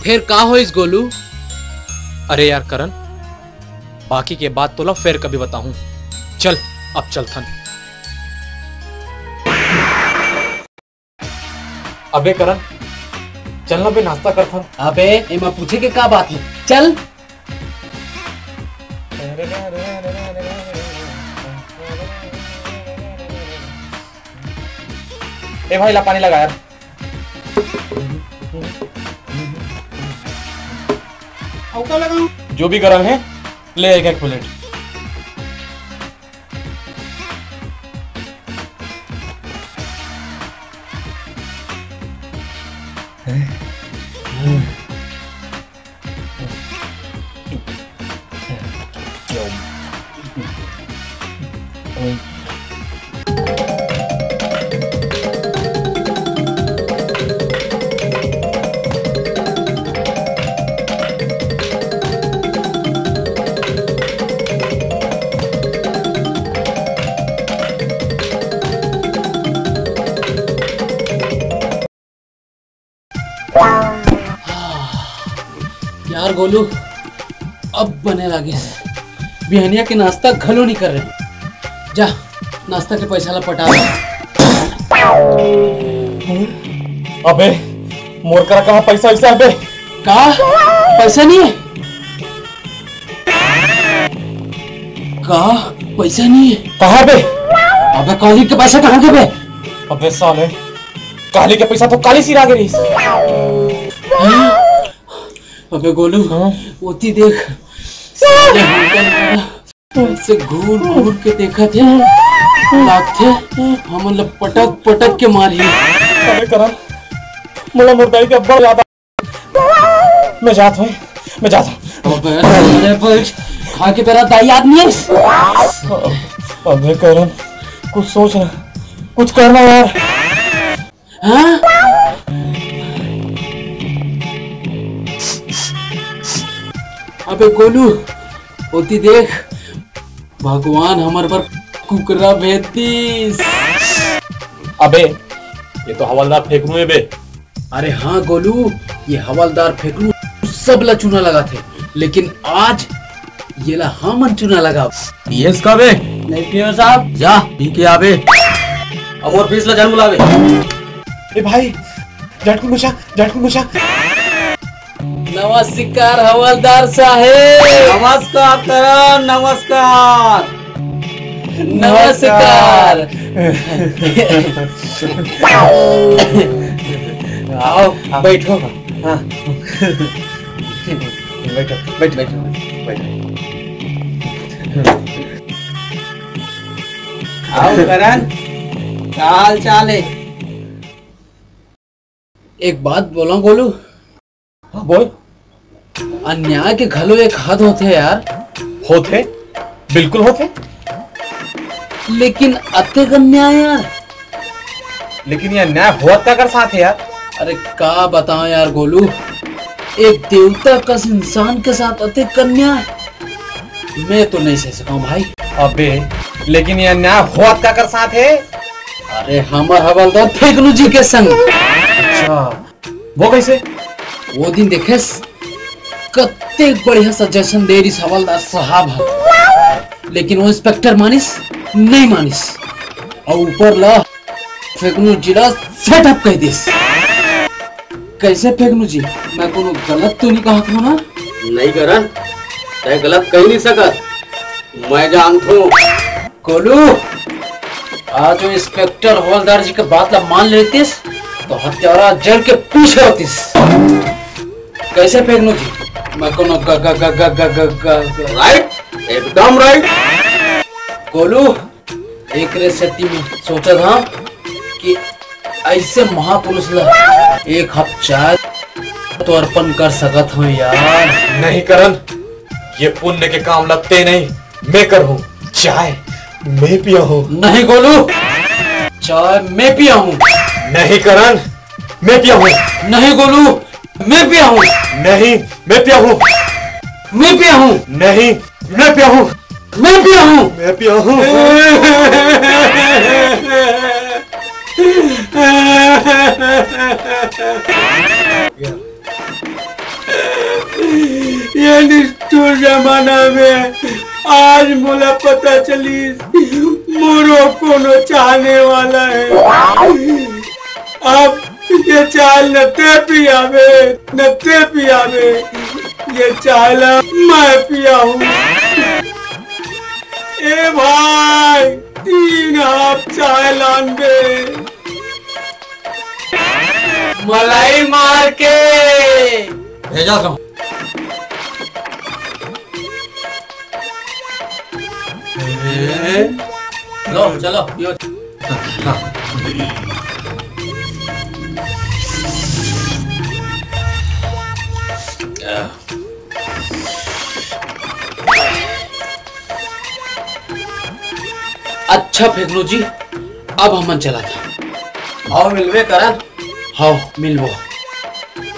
फिर का होइस गोलू? अरे यार करण, बाकी के बात तोला फिर कभी बताहूँ। चल, अब चलथन। अबे करण, चल ना बे, नाश्ता करथन। अबे, एमा पूछे के का बात है? चल। ए भाई, ला पानी लगा यार। अउ का लगाऊं? जो भी गरम है, ले एक एक प्लेट। यार गोलू, अब बने लागे। बिहनिया के नाश्ता घलो नहीं कर रहे। जा, नाश्ता के पैसा ला पटा दे। अबे, मोर करा कहाँ पैसा वैसा अबे? का? पैसा नहीं है? का? पैसा नहीं है? कहाँ बे? अबे, काली के पैसा कहाँ के बे? अबे साले, काली के पैसा तो काली सिरा के रहीस। हाँ? अबे गोलू, हाँ? ओती देख। साले हमन ला ऐसे घूर घूर के देखत हे, लागथे हमन ला पटक पटक के मारही। अबे करण, मोला मोर दाई के अब्बड़ याद आ-, मैं जात हूँ, मैं जात हूँ। अबे साले, बैठ, खा के बेरा दाई याद नहीं है। अबे करण, कुछ सोच ना, कुछ करना यार। हाँ? अबे गोलू, ओती देख, भगवान हमर बर कुकरा भेज दीस। अबे, ये तो हवलदार फेकनू है बे। अरे हाँ गोलू, ये हवलदार फेकनू सब ला चूना लगाथे, लेकिन आज येला हमन चूना लगाब। पीएस का बे? नहीं पीओ साहब। जा, पी के आबे। अब और फीस ला जान बुलावे। ए भाई, झटकुन घुसा, झटकुन घुसा। नमस्कार हवलदार साहेब। नमस्कार करण, नमस्कार। नमस्कार। आओ, बैठो। हाँ। बैठो, बैठो, बैठो, बैठो। आओ करण, का हाल चाल है? एक बात बोला गोलू। हाँ, बोल। अन्याय के घलो एक हद होथे यार। होथे, बिल्कुल होथे। लेकिन अतेक अन्याय यार। लेकिन ये अन्याय होवत काकर साथ है यार? अरे का बताओ यार गोलू, एक देवता कस इंसान के साथ अतेक अन्याय मैं तो नहीं सह सकूं भाई। अबे, लेकिन ये अन्याय होवत काकर साथ है? अरे हमर हवलदार फेकनू जी के संग। अच्छा, वो कैसे? वो दिन देखेस, कत्ते बढ़िया suggestion दे रिस हवलदार साहब ह, लेकिन वो इंस्पेक्टर मानिस नहीं मानिस, और ऊपर ला फेकनू जी ला set up कह दिस। कैसे फेकनू जी, मैं कोनो गलत तो नहीं कहत हूँ ना? नहीं करण, तय गलत कह नहीं सकत। मैं जानथों। गोलू, आज वो इंस्पेक्टर हवलदार जी के बात ला मान लेतिस, तो हत्यारा जेल के पीछे होतिस। कैसे फेकनू जी? मैं कोनो ग-, ग-, ग-, ग-, ग-, ग-, ग-, ग-, right, एकदम right। गोलू, एकरे सेती मैं सोचत हूँ कि ऐसे महापुरुष ला एक हप चाय तो अर्पण कर सकत हूँ यार। नहीं करण, ये पुण्य के काम लगते नहीं, मैं कर हूँ। चाय मैं पिया हूँ। नहीं गोलू, चाय मैं पिया हूँ। नहीं करण, मैं पिया हूँ। नहीं गोलू, मैं पिया हूँ। नहीं, मैं पिया हूँ। मैं पिया हूँ। नहीं, मैं पिया हूँ। मैं पिया हूँ। मैं पिया हूँ। ये निष्ठुर जमाना में आज मोला पता चलिस, मोरो कोनो चाहने वाला है। अब ये चाय न ते पियावे, न ते पियावे, ये चाय ला मैं पियाहूँ। ए भाई, तीन हाफ चाय लान दे। मलाई मार के। भेजा था। लो, चलो, पियो। अच्छा फेकनू जी, अब हमन चलत हन। हव, मिलबे करन। हव, मिलबो।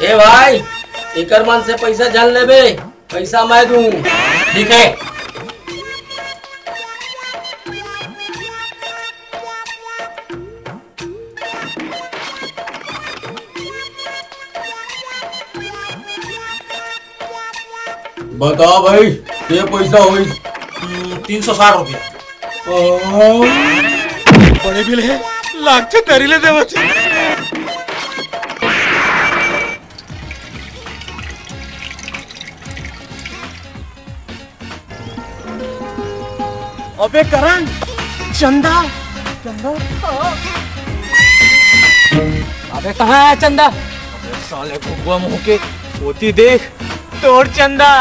ए भाई, एकर मन से पैसा जान लेबे, पैसा मैं दूं। ठीक है। बता भाई, ये पैसा होइस? हम्म, तीन सौ साठ रुपया। ओ। बड़े बिल है, लागथे तरी ले देवत। अबे करण, चंदा, चंदा। अबे कहाँ है चंदा? अबे साले घुघुआ मुंह के, ओती देख, तोर चंदा।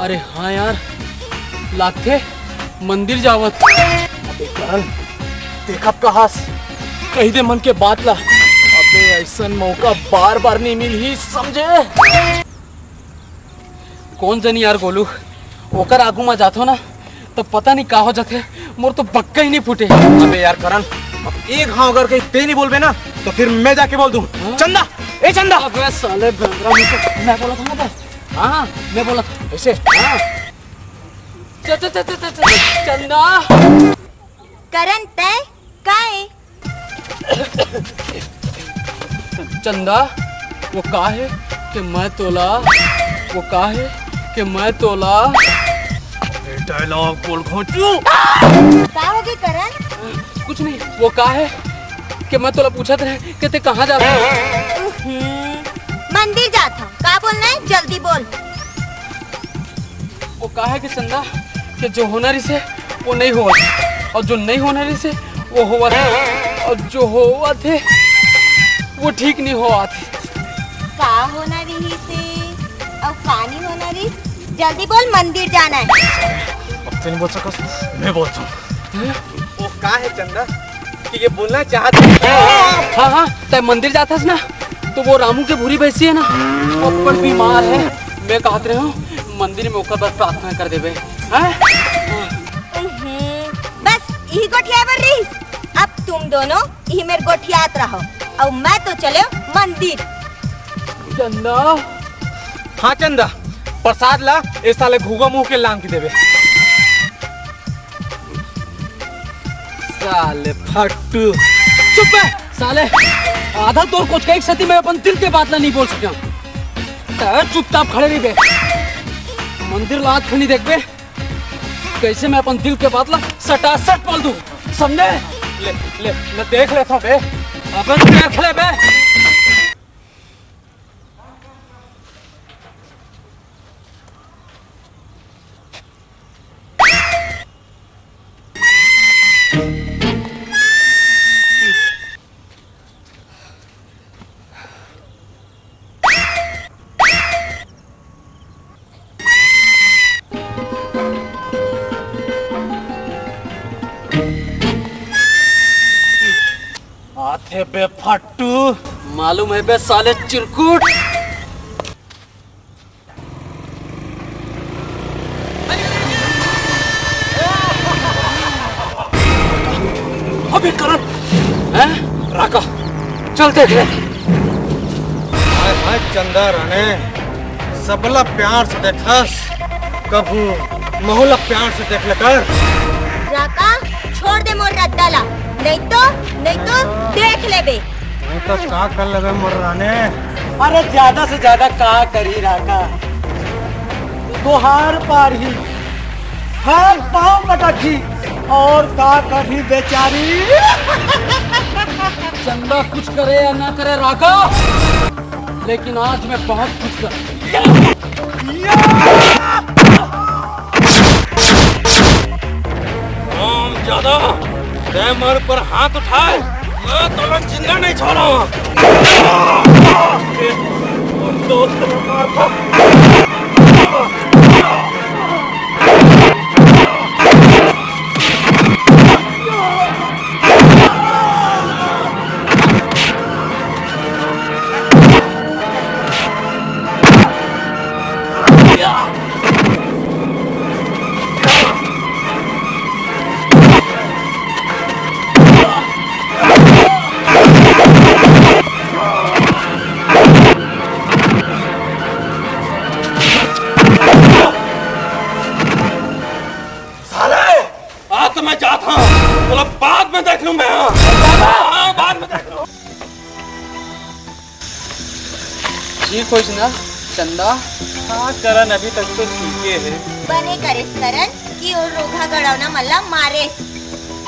अरे हाँ यार, लागथे मंदिर जावत। अबे करण, देखब कहास, कही दे मन के बात ला। अबे ऐसन मौका बार बार नहीं मिलही, समझे? कौन जनी यार गोलू, ओकर आगू मा जाथो ना, तो पता नहीं का हो जाथे, मोर तो बक्का ही नहीं फूटे। अबे यार करण, अब एक घाव अगर कहीं ते नहीं बोलबे ना, तो फिर मैं जाके बोल दूं। हाँ? चंदा, ए चंदा। अबे साले बेंदरा मुंह के, मैं बोला था ना बस। हाँ, हाँ, मैं बोला था। ऐसे? हाँ। च-, च-, च-, च-, च-, च-, चंदा। करण, तय काय? चंदा, वो का है कि मैं तोला, वो का है कि मैं तोला। अबे dialogue बोल घोंचू। का होगे करण? कुछ नहीं, वो का है कि मैं तोला पूछत रहे कि ते कहाँ जात हस? हम्म, मंदिर जात हूँ। का बोलना है, जल्दी बोल। वो का है कि चंदा, कि जो होना रहिसे वो नहीं होवत, और जो नहीं होना रहिसे वो होवत है, और जो होवत है वो ठीक नहीं होवत है। का होना रहिसे और का नहीं होना रहिस, जल्दी बोल, मंदिर जाना है। अब तो नहीं बोल सकस, मैं बोलता हूँ। वो का है चंदा, कि ये बोलना चाहत है। हाँ, हाँ, तय मंदिर जात हस ना, तो वो रामू के भूरी भैंसी है ना, वो अब्बड़ बीमार है। मैं कहत रहे हूँ, मंदिर में ओकर बर प्रार्थना कर देबे। हाँ? हम्म, बस यही गोठिया बर रही। अब तुम दोनों यही मेर गोठियात रहो, और मैं तो चले मंदिर। चंदा। हाँ चंदा, प्रसाद ला, ए साले घुघुआ मुंह के लांग के देबे। साले फट्टू। चुप बे, साले। आधा तोर कोचकाई के सेती मैं अपन दिल के बात ला नहीं बोल सका। तै चुपचाप खड़े रहिबे। मंदिर ला आत खनी देखबे, कैसे मैं अपन दिल के बात ला सटासट बोल दूं, समझे? ले, ले, मैं देख लेता हूँ बे। अबे देख ले बे। आथे बे फट्टू। मालूम है बे साले चिरकुट। अबे करण, हैं? राका, चल देख ले। हाय हाय चंदा राणे, सबला प्यार से देखस, कभू महू ला प्यार से देख ले कर। राका, छोड़ दे मोर रद्दा ला, नहीं तो, नहीं तो देख लेबे। नहीं तो का कर लेबे मोर राणे? अरे ज्यादा से ज्यादा का करी राका, तोहार पार ही हर पाँव कटत ही, और का करही बेचारी। चंदा कुछ करे या ना करे राका, लेकिन आज मैं बहुत कुछ कर। ज्यादा, तै मोर पर हाथ उठाए, मैं तोला जिंदा नहीं छोड़ा। दोस्त ने मार खा। साले, आज तो मैं जाता हूँ, मतलब बाद में देख लूँ मैं। हाँ, बाद में देख लूँ। ठीक होइस ना चंदा? हाँ करण, अभी तक तो ठीक है। बने करेस करण कि वो रोगहा गड़ौना मन ला मारेस।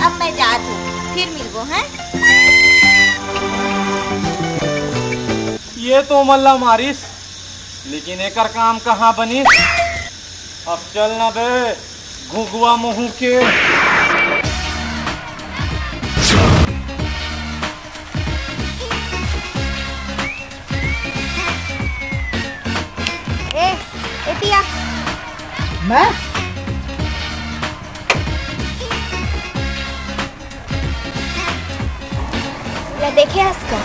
अब मैं जात हूँ, फिर मिलबो हैं। ये तो मन ला मारिस, लेकिन एकर काम कहाँ बनिस? अब चल ना बे, घुघुआ मुहूँ के। ए, ए पिया। मैं? ला देखे हस का?